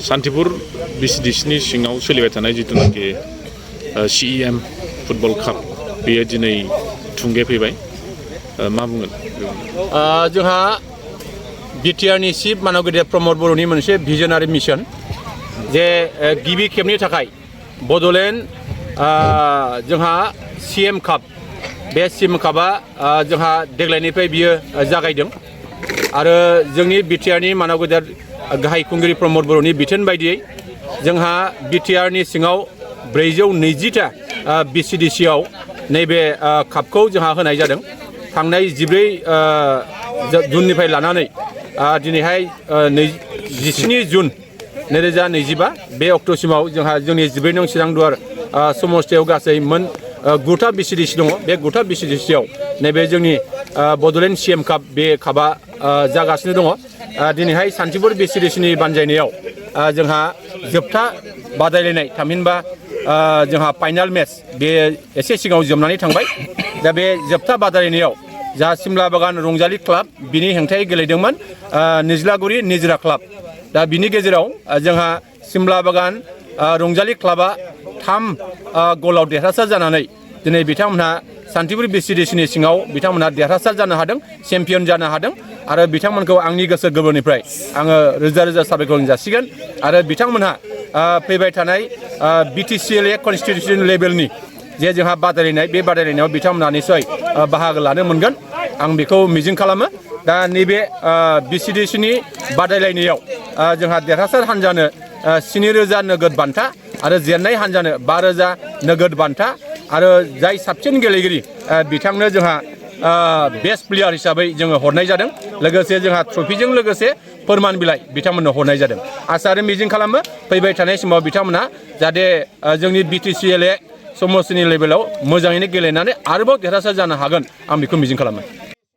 सान्तिपुर बिसिडिसिनि सिङाव सोलिबाय थानाय जिथुनाखि CEM फुटबल काप बेयो दिनै थुंगे फैबाय मा बुंगोन जोंहा बिटिआरनि चिफ मानगेरिया प्रमद बर'नि मोनसे भिजनारि मिशन जे गिबि खेबनि थाखाय बड'लेण्ड जोंहा CM काप बे CM कापआ जोंहा देग्लायनिफ्राय बियो जागायदों आरो जोंनि बिटिआरनि मानगेरिया गाहाय खुंगिरि प्रमद बर'नि बिथोन बायदियै जोंहा बिटिआरनि सिङाव 420टा बिसिडिसिआव नैबे कापखौ जोंहा होनाय जादों थांनाय 14 जुननिफ्राय लानानै दिनैहाय 17 जुन 2025 बे अक्ट'सिमाव जोंहा जोंनि 14 नं चिरांदुवार समस्थियाव गासै मोन 9टा बिसिडिसि दङ बे 9टा बिसिडिसिआव नैबे जोंनि बड'लेण्ड CM काप बे कापआ जागासिनो दङ दिनैहाय सान्तिपुर बिसिडिसिनि बानजायनायाव जोंहा जोबथा बादायलायनाय थामहिनबा जोंहा फाइनाल मेच बे एसे सिगाङाव जोबनानै थांबाय दा बे जोबथा बादायलायनायाव जा सिमला बागान रंजालि क्लाब बिनि हेंथायै गेलेदोंमोन निज्लागुरि निजरा क्लाब दा बिनि गेजेराव जोंहा सिमला बागान रंजालि क्लाबा 3 गलाव देरहासार जानानै दिनै बिथांमोनहा सान्तिपुर बिसिडिसिनि सिङाव बिथांमोनहा देरहासार जानो हादों चेम्पियन जानो हादों आरो बिथांमोनखौ आंनि गोसो गोरबोनिफ्राय आङो रोजा रोजा साबायखर जासिगोन आरो बिथांमोनहा फैबाय थानाय BTCLA कन्स्टिटिउसन लेभेलनि जे जोंहा बादायलायनाय बे बादायलायनायाव बिथांमोनहा निसय बाहागो लानो मोनगोन आं बेखौ मिजिं खालामो दा नैबे बिसिडिसिनि बादायलायनायाव जोंहा देरहासार हान्जानो 7,000 नोगोद बान्था आरो जेननाय हान्जानो 5,000 नोगोद बान्था आरो जाय साबसिन गेलेगिरि बिथांनो जोंहा बेस्ट प्लेयार हिसाबै जोङो हरनाय जादों लोगोसे जोंहा ट्रफिजों लोगोसे फोरमान बिलाइ बिथांमोननो हरनाय जादों आसा आरो मिजिं खालामो फैबाय थानाय समाव बिथांमोनहा जाहाथे जोंनि BTCLA समस्थिनि लेभेलाव मोजाङैनो गेलेनानै आरोबाव देरहासार जानो हागोन आं बेखौ मिजिं खालामो